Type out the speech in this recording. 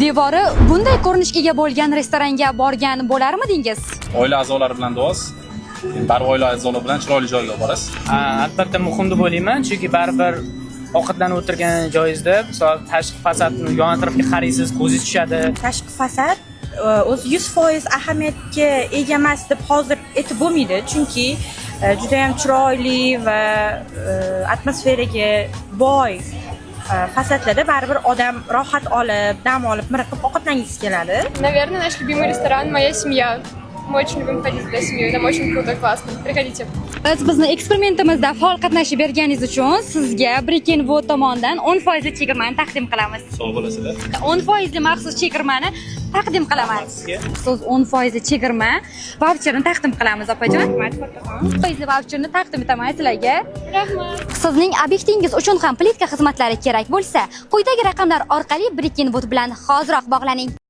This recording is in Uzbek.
Devori bunday ko'rinishga ega bo'lgan restoranga borgan bo'larmidingiz? Oila a'zolari bilan deyapsiz. Endi baribir oila a'zolari bilan chiroyli joyga borasiz. Albatta muhim deb o'ylayman, chunki baribir ovqatlanib o'tirgan joyingizda, misol, tashqi fasadni yon atrofga qaraysiz, ko'zingiz tushadi. Tashqi fasad o'zi 100% ahamiyatga ega emas deb hozir aytib bo'lmaydi, chunki judayam chiroyli va atmosferaga boy fasadlarda baribir odam rohat olib, dam olib, miriqib ovqatlangisi keladi. Наверное, наш любимый ресторан «Моя семья». Мы очень любим ходить туда с семьей, там очень круто, классно. Приходите. Biz bizni eksperimentimizda faol qatnashib berganingiz uchun sizga Brick Wood tomonidan 10 foizli chegirmani taqdim qilamiz. Sog' bo'lasizlar. 10 foizli maxsus chegirmani taqdim qilaman. Sizga. Maxsus 10 foizli chegirma vaucherini taqdim qilamiz, opajon. Foizli vaucherni taqdim etaman sizlarga. Rahmat. Sizning obyektingiz uchun ham plitka xizmatlari kerak bo'lsa, quyidagi raqamlar orqali Brick Wood bilan hoziroq bog'laning.